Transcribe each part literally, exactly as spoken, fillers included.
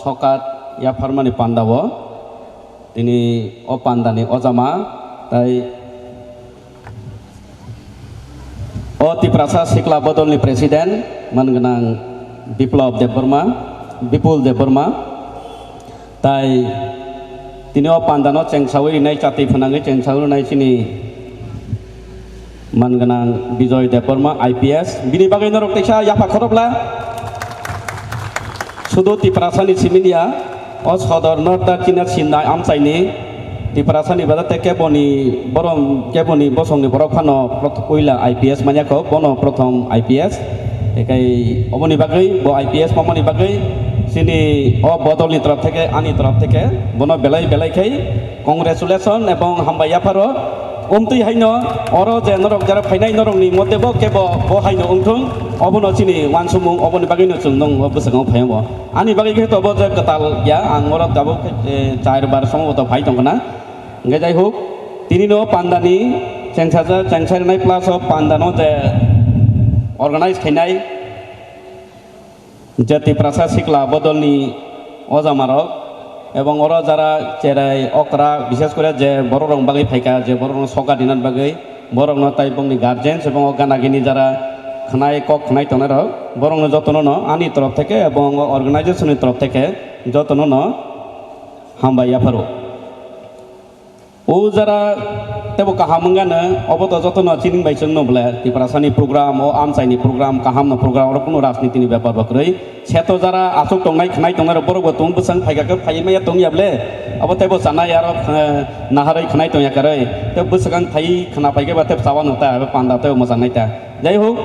Sokat yapharmani pandao tini o pandani ojama tai o Tiprasa Sikla Bodolni president mangnang Biplab Debbarma, Bipul Debbarma tai tini o pandano chengsawi rinai, chati phanangwi chengsawi rinai chini mangnang Bijoy Debbarma I P S, bini bagwi norok teisa yapha khorokla. Sudu Tiprasani similiya, o sodor north Dakshina Sinai amchaini Tiprasani bada te keboni borom, keboni bosongni borok phano proth-, puila I P S manya kho, bono prothom I P S. Ekai oboni bagwi, bo I P S mamani bagwi chini o bodolni torop theke, ani torop theke bono belai belai khai congratulation ebong hambai yapharo. Umtwi haino oro je norok jara phainai norokni mote bo kebo bo haino wngthung, obono chini wansukmung, oboni bagwino chwng nong o bwskango phaio. Ani bagwi khe to bo je kwtal ya, ang oro tabuk, eh, char bar songo to phai tongkha na. Hwnkhe jai huk, tinino pandani chengsaja, chengsarinai plus o pandano je organize khainai, je Tiprasa Sikla Bodolni ojamarok, ebong oro jara cherai okra, bishes kore je bororok bagwi phaikha, je bororokno soka dinani bagwi, borokno tai bongni guardians ebong o gana gini jara khnai, kok khnai tongnairok, borokno jotono no ani torop theke ebong o organization ni torop theke jotono no hambai yapharo. O jara tebo kaham wngano, obo to jotono chining bai chwngno bole, Tiprasani program, o amchaini program, kahamno program, oro kunu rajnitini bepar bo kwrwi. Seto jara aswk tongnai, khnai tongnai rok borok bo tong bwsang phaikha khe phaiwi maya tongya bole. Abo tebo chanai aro, eh, naharwi khnai tongya kwrwi. Tei bwswkang phai khna phaikhe ba tebo chawa nw ta, abo panda tebo mwchang nai ta. Jai hok,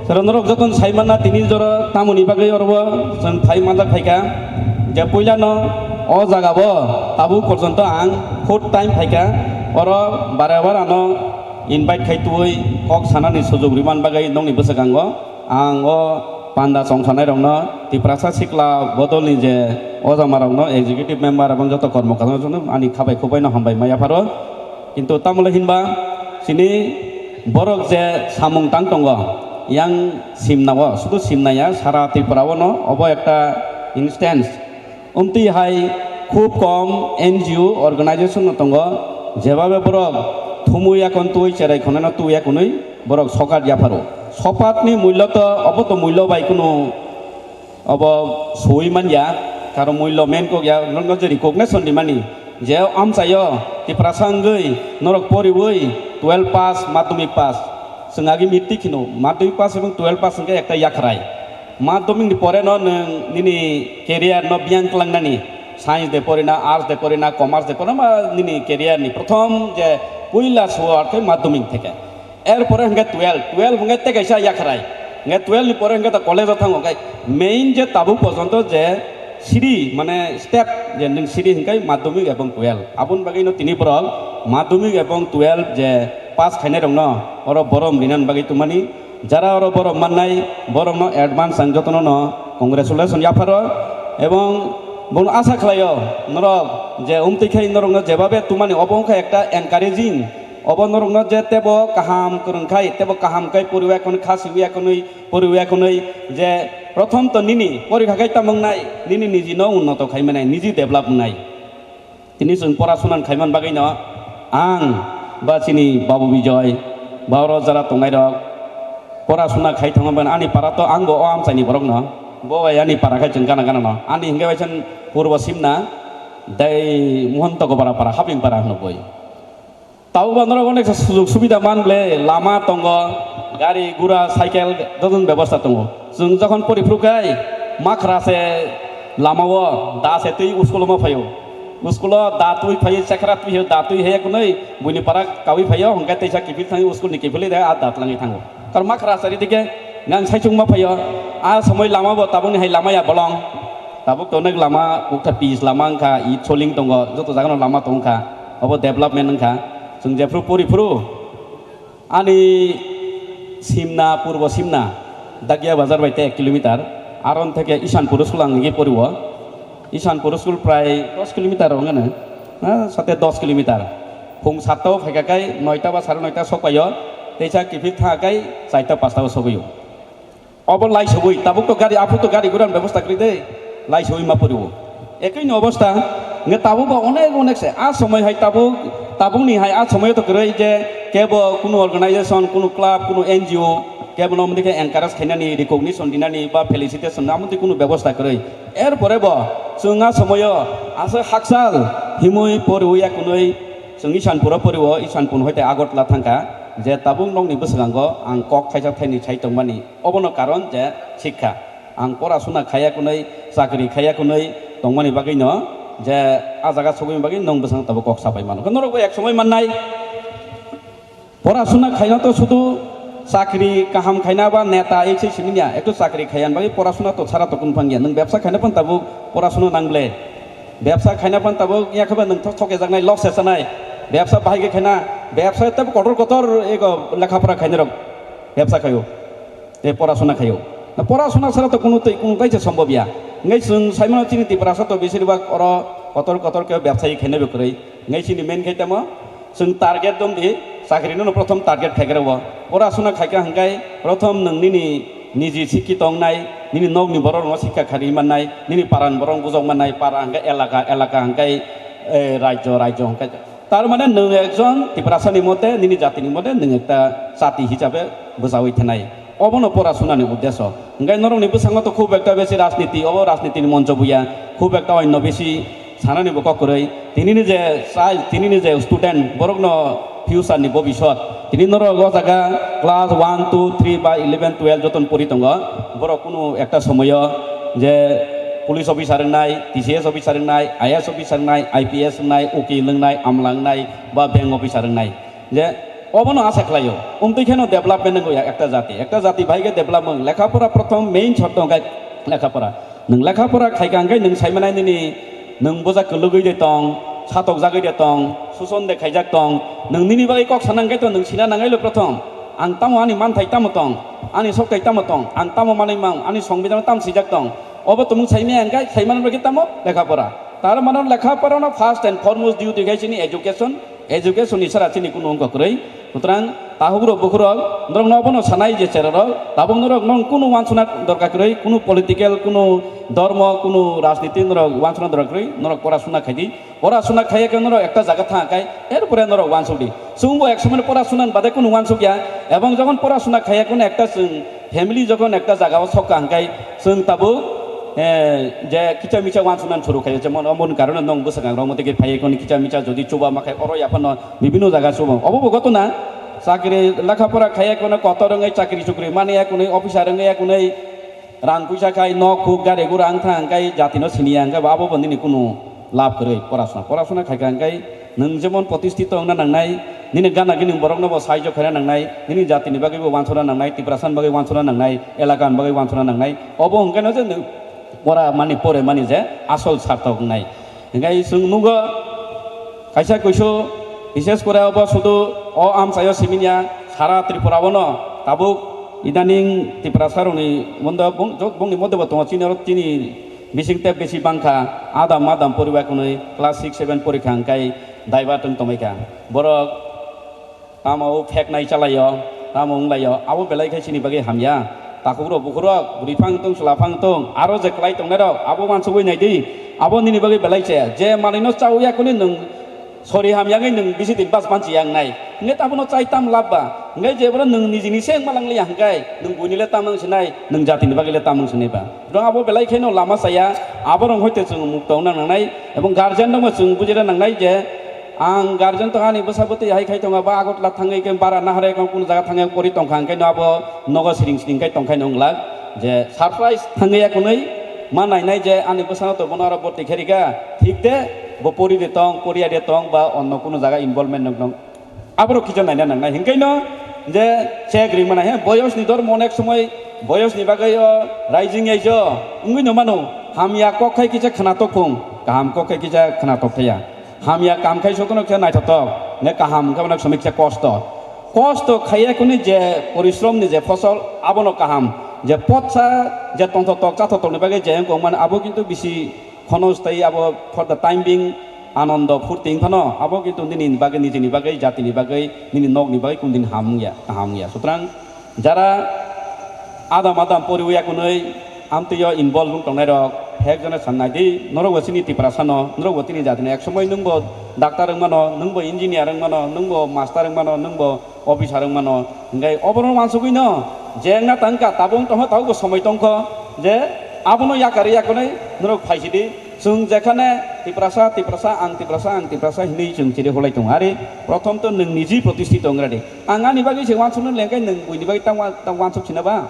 sero norok joton sai manna tini jora tamoni bagwi oro bo chwng phai manjak phaikha je puilano o jaga bo tabuk porjonto ang fourth time phaikha, oro bare bare ano invite khai twi kok sanani sujok riman bagwi nokni bwswkango ang o panda chong sanai rokno Tiprasa Sikla Bodolni je ojamarokno executive member ebong joto kormo kacha ani khabai khubaino hambai ma yapharo. Kintu tamole hinba chini borok je samung tang tongo, yang simna o, sudu simna ya, sara Tripura o no, obo ekta instance. Umtwi hai khub kom N G O organization no tongo, jebabe borok thumui yakon twi cherai khoneno twi yakunwi borok sokat yapharo. Sopatni mullo to, obo to mullo bai kunu obo sui manya, karo mullo main kok ya, norokno je recognition rimani, je amchaio Tiprasa wngwi norok poriwi twelve pass, madhyamik pass, chwng agi mitti khino, madhyamik pass ebong twelve pass hwnkhe ekta yakhrai. Madhyamik ni pore no nwng nini career no biyang klangnani, science de porina, arts de porina, commerce de porina, ma nini career ni prothom je puila suwar khe madhyamik theke. Erpore hwnkhe twelve, twelve hwnkhe tei kaisa yakhrai. Hwnkhe twelve ni pore hwnkhe ta college o thango, hwnkhe main je tabuk porjonto je siri, mane step je nwng siri hwnkhe madhyamik ebong twelve. Aboni bagwi no tini borok madhyamik ebong twelve je pass khainai rokno oro borom rinani bagwi tongmani. Jara oro borom mannai, borokno advance ang jotono no congratulation yapharo. Ebong bono asa khlaio norok je umtwi khai norokno jebabe tongmani obo wngkha ekta encouraging. Obo norokno je tebo kaham kwrwng khai, tebo kaham khai poriwi akhonwi, kha siwi akhonwi, poriwi akhonwi je prothom to nini porikha khai tamo wngnai, nini niji no unnoto khai manai, niji develop wngnai. Tini chwng pora suna khai man bagwi no ang ba chini Babu Bijoy, ba oro jara tongnai rok pora suna khai thangma ban ani para to ang bo o amchaini borok no, bo bai ani para khai chwng gana gana no, ani hwnkhe bai chwng purbo simna dai Mohon Tokopara para, Haping para hwno boi. Tabuk ba norok onek sujog subida man ble, lama tongo, gari gura, cycle jotono bebosta tongo. Chwng jokhon pori phuru khai makhra se lama o da se twi school o ma phaio. School o da twi phai, chekra twi, da twi hai kunui buini para kawi phaio, hwnkhe teisa kiphil thangwi school ni kiphilwi de a da tlangwi thango. Kar makhra se ri dike nang saichung ma phaio, a somoi lama bo tabukni hai lama ya bolong. Tabuk to onek lama, ukha pis lama wngkha, it soling tongo, joto jagano lama tongkha, obo development wngkha. Chwng jephru pori phuru ani simna, purbo simna, Dakia bazar bai te ek kilometer, aron theke Isanpur school ang igi poriwo. Isanpur school prai dos kilometer wngkha na, na, sate dos kilometer. Phung satta o phaikha kai noita ba sare noita sokpaio, teisa kiphil thangkha kai charta pasta o sogwio. Obo lai sogwi, tabuk to gari, aphuru to gari gurani bebosta kwrwi de, lai sogwi ma poriwo. Ekoi ni obostha, hwnkhe tabuk bo onek onek se, a somoi hai tabuk, tabuk ni hai a somoi to kwrwi je kebo kunu organization, kunu club, kunu N G O, kebo no mudikhe encourage khainani, recognition dinani ba felicitation ni amotwi kunu bebosta kwrwi. Er pore bo chwng a somoio asa hakchal himwi poriwi ya kunui chwng Isanpuro poriwo, Isanpur hoite Agartala thangkha, je tabuk nokni bwskango ang kok thaisa thaini sai tongmani. Obono karon je sikha. Ang pora suna khaiya kunui, chakri khaiya kunui tongmani bagwi no je a jaga sogwi bagwi nong bwsang tabuk kok sapai mano. Norok bo ek somoi mannai. Pora suna khaina to sudu chakri kaham khaina ba neta ek sei simi ya, ekto chakri khaiya bagwi pora suna to sara to kun phang ya. Nwng bebsa khaina phan tabuk pora suna nang ble. Bebsa khaina phan tabuk ya khe ba nwng thok thok ejaknai, loss esanai. Bebsa bahai khe khaina, bebsa tabuk kotor kotor ego lekha pora khaina rok bebsa khaio. Tei pora suna khaio. Na pora suna sara to kunu tei, kunu tai se sombobya. Ngai chwng saimano chini Tiprasa to besir bak oro kotor kotor khe bebsai khaina be kwrwi. Ngai chini main khai tamo chwng target dom di, chakri no prothom target khai khe rwo. Pora suna khai kha hwnkhe prothom nwng nini niji sikki tongnai, nini nokni borok no sikka khari mannai, nini paran borok bujok mannai, para hwnkhe elaka, elaka hwnkhe, eh, rajyo, rajyo hwnkhe. Tar mane nwng ekjon Tiprasa ni mote, nini jati ni mote nwng ekta jati hisabe bwchawi thanai. Obono pora sunani uddesho. Hwnkhe norokni bwskango to khub ekta besi rajniti, obo rajnitini moncho buya, khub ekta onno besi sanani bo kok kwrwi. Tinini je child, tinini je student, borokno future ni bobisot. Tini norok o jaga class one, two, three ba eleven, twelve joton pori tongo. Borok kunu ekta somoyo je police officer wngnai, T C S officer wngnai, I A S officer wngnai, I P S wngnai, ukil wngnai, amla wngnai, ba bank officer wngnai. Je obono asa khlaio. Umtwi kheno development wngya ekta jati. Ekta jati bai khe development. Lekha pora prothom main short wngkha lekha pora. Nwng lekha pora khaikha hwnkhe nwng saimanai nini nwng boja kwlwgwi de tong, satokjagwi de tong, suson de khaijak tong. Nwng nini bagwi kok sana hwnkhe to nwng sina nangailo prothom. Ang tamo ani manthai tamo tong, ani sokthai tamo tong, ang tamo manwi mang, ani songbidano tamo swijak tong. Obo tumung saimaya hwnkhe saimanai bagwi tamo lekha pora. Tar mane lekha pora no first and foremost duty khai chini education. Education ni sara chini kunu wngkha kwrwi. Sutrang tahukrok bukhurok norok no bono sanai je cherarok tabuk norok nong kunu wansuna dorkar kwrwi, kunu political, kunu dormo, kunu rajniti norok wansuna dorkar kwrwi, norok pora suna khaidi. Pora suna khaiya khe norok ekta jaga thang khai, er pore norok wansuk di. Chwng bo ek somoi pora suna bade kunu wansuk ya, ebong jokhon pora suna khaiya kunu ekta chwng family jokhon ekta jaga o sokka hwnkhe chwng tabuk, eh, je kicha micha wansunan suru khaio, jemon omo ni karone nwng bwswk ang rok mothe khe phaiwi kono kicha micha jodi chuba ma khai oro yaphano bibhinno jaga chuba. Obo bo ghotona chakri lekha pora khaiya kono kotor wngwi chakri chukri mani ya kunui officer wngwi ya kunui rang puisa khai nok huk gari gura wng thang khai jati no sini ya hwnkhe bo abo bo nini kunu lab kwrwi porasona. Porasona khaikha hwnkhe nwng jemon protisthito wngna nangnai, nini gana gini borokno bo saijo khaina nangnai, nini jatini bagwi bo wansukna nangnai, Tiprasani bagwi wansukna nangnai, elakani bagwi wansukna nangnai. Obo hwnkhe no je nwng pora mani, pore mani je asol sarthok wngnai. Hwnkhe chwng nugo kaisa kuisu bises kore obo sudu o amchaio siminya sara Tripura o no tabuk idaning Tiprasa rokni mondo bung-, bungni moddhe bo tongo chini oro chini bising tei besi bangkha, adam adam poribai kwnwi class six seven porikha hwnkhe daiba twng tongbaikha. Borok tamo o pheknai chalaio, tamo wnglaio, abo belai khe chini bagwi hamya. Takhukrok bukhurok, bwrwi phang tong, chwla phang tong, aro je kwlai tongnairok, abo wansugwi naidi, abo nini bagwi belai se. Je manwino chaui ya kwnwi nwng sori hamya wngwi nwng bisi din bas manchi ya wngnai. Hwnkhe abono chai tam lab ba? Hwnkhe je boro nwng nijini se wngma langliya hwnkhe, nwng buini le tam wng sinai, nwng jatini bagwi le tam wng sinai ba? Borok abo belai kheno lama saya, aborok hoite chwng mukto wngna nangnai, ebong guardian rokno chwng bujina nangnai je, ang guardian tongkha ani bwsa bwtwi hai khai tongo, ba Agartala thangwi khe bara nahare kung kunu jaga thangwi pori tongkha, hwnkhe no abo nogo siring siring khai tongkha hinwi wng glak, je surprise thangwi ya kwnwi ma nainai je ani bwsano to bono aro bwtwi khe rikha, thik de bo pori de tong, poriya de tong, ba onno kunu jaga involvement nong nong. Aborok kisa naina nangnai, hwnkhe no je chek ring mano, he, boyos ni dormo onek somoi boyos ni bagwi o raijing yaijo wngwi no mano, hamya kok khai kisa khwnatok phung, kaham kok khai kisa khwnatok thaya. Hamya kam khai sokono kisa naithotok, ne kaham wngkha mano somoi kisa kosto. Kosto khaiya kwnwi je porishrom ni je fosol abono kaham, je potsa je tongthotok chathotok ni bagwi je wngkha mano abo kintu bisi Khono stay abo for the time being, anondo phurti wng phano, abo kintu nini bagwi, nijini bagwi, jatini bagwi, nini nokni bagwi kunu din ham wngya, kaham wngya. Sutrang jara adam adam poriwi ya kwnwi amtwio involve wng tongnai rok, Hek jone sanai di, norok bo chini Tiprasa no, norok bo tini jati no. Ek somoi nwng bo doctor wng mano, nwng bo engineer wng mano, nwng bo master wng mano, nwng bo officer wng mano. Hingke obono wansugwi no je wngna tangka, tabuk tongkha, tabuk bo somoi tongkho je abono yakarwi yakarwi norok phaisidi. Chwng jekhane Tiprasa, Tiprasa, ang Tiprasa, ang Tiprasa hinwi chwng chiri hulai tongo. Ari prothom to nwng niji protistito wng radi. Ang ani bagwi se wansukna lengkhe nwng buini bagwi tang wa-, tang wansuk sina ba?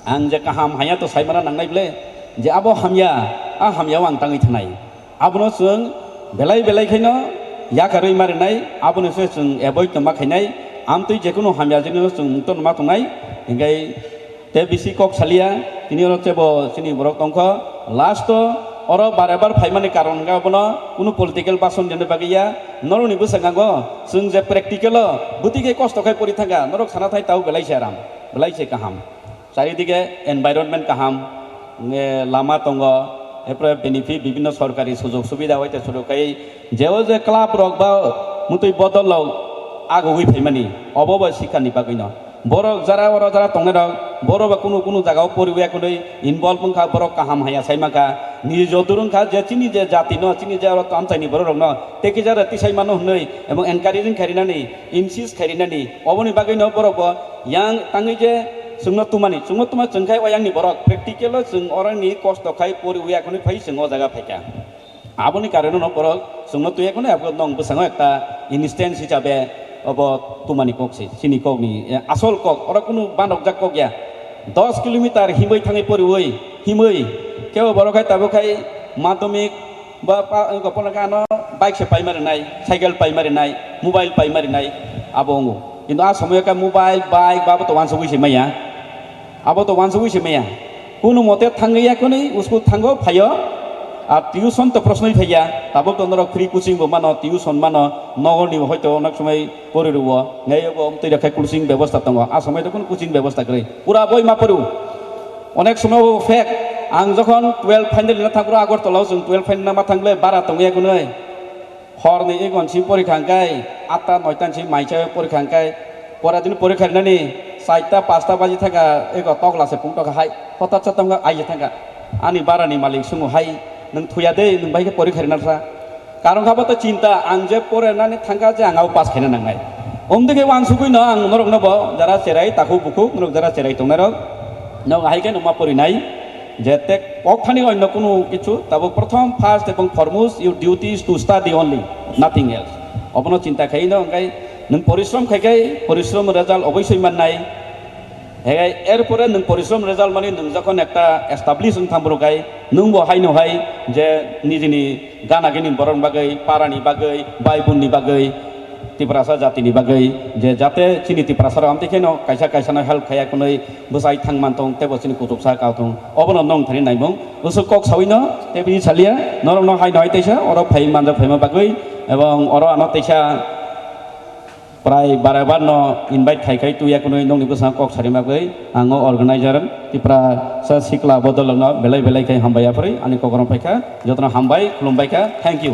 Ang je kaham haya to saimana nangnai ble, je abo hamya, a hamya o ang tangwi thanai. Abono chwng belai belai khaino yakarwi marinai, abono se chwng avoid tongma khainai, amtwi jekunu hamya jino chwng mukto numa tongnai, hingkai te bisi kok salia, tini oro chebo chini borok tongkho, last o oro bare bar phaimani karon hwnkhe abono kunu political bason rwna bagwi ya, norokni bwskango chwng je practical o bwtwi khe kosto khai pori thangkha, norok sana thai tao belai se aram, belai se kaham. Charidike environment kaham, nge lama tongo, erpore benefit bibhinno sorkari sujog subida hoite suru khai jeo je club rok ba mutui bodol rok agogwi phaimani, obo bai sikhani bagwino. Borok jara oro jara tongnai rok, borok ba kunu kunu jaga o poriwi ekhonwi involve wngkha, borok kaham haya sai mankha, niji jodur wngkha je chini je jati no, chini je oro amchaini borok rok no tei kisa tisai mano hwnwi ebong encouraging khai rinani, insist khai rinani, oboni bagwino borok bo yang tangwi je chwngno tumani, chwngno tuma chwng khai oyangni borok practical o chwng oroni kosto khai poriwi ekhonwi phai chwng o jaga phaikha. Aboni karono no borok chwngno twi ekhonwi abo nong bwskango ekta instance hisabe obo tumani kok se, chini kokni, eh, asol kok, oro kunu banokjak kok ya. Dos kilometer himwi thangwi poriwi, himwi, kebo borok khai tabuk khai madhyamik ba pa, wngkha phano khe ano bike se paima rwnai, cycle paima rwnai, mobile paima rwnai, abo wngo. Kintu a somoyo khe mobile, bike ba abo to wansugwi se maya. Abo to wansugwi se maya. Kunu mote thangwi ya kwnwi, usku thango phaio. Ar tuition to prosnoi phaiya. Tabuk to norok free coaching bo mano, tuition mano, nogorni bo hoito onek somoi pori rwo. Ngai bo twi rokhe coaching bebosta tongo. A somoi to kunu coaching bebosta kwrwi. Pura boi ma poru. Onek somoi bo fake. Ang jokhon twelve final rina thangphuru Agartala o chwng twelve final rina ma thangle bara tongwi ya kwnwi. Horni egon si porikha hwnkhe atta noita si maisa porikha hwnkhe pora dini porikha rinani saita pasta baji thangkha ego tokla se pung tokha hai hotat sa tongkha aije thangkha ani barani malik sungo hai nwng thuya de nwng bai khe porikha rina sa karon kha bo to chinta ang je pore nani thangkha je ang abo pass khaina nangnai omdike wansugwi no ang norok no bo jara cherai takhuk bukhuk norok jara cherai tongnai rok no hai khe nwng ma porinai. Jete kokthani onno kunu kichu, tabuk prothom first ebong foremost your duty is to study only, nothing else. Obono chinta khaino hwnkhe nwng porishrom khai khai porishrom result oboisoi mannai. Hegai erpore nwng porishrom result mani nwng jokhon ekta establish wng thang borok khai nwng bo haino hai je nijini gana gini borok bagwi, parani bagwi, bai bonni bagwi, Tiprasa jatini bagwi je jate chini Tiprasa rok amtwi kheno kaisa kaisa no help khaya kwnwi bwsai thang man tong tebo chini kuchuksa kau tong obono nong thani naimung usuk kok sawi no tebini salia norok no hai no hai teisa oro phai manjak phaima bagwi ebong oro ano teisa prai bara bar no invite khai khai tuya kwnwi nongni bwsang kok sari bagwi ang o organizer Tiprasa sikla bodol no belai belai khai hambai aphri ani kokorom phaikha jotono hambai khulumbai kha thank you.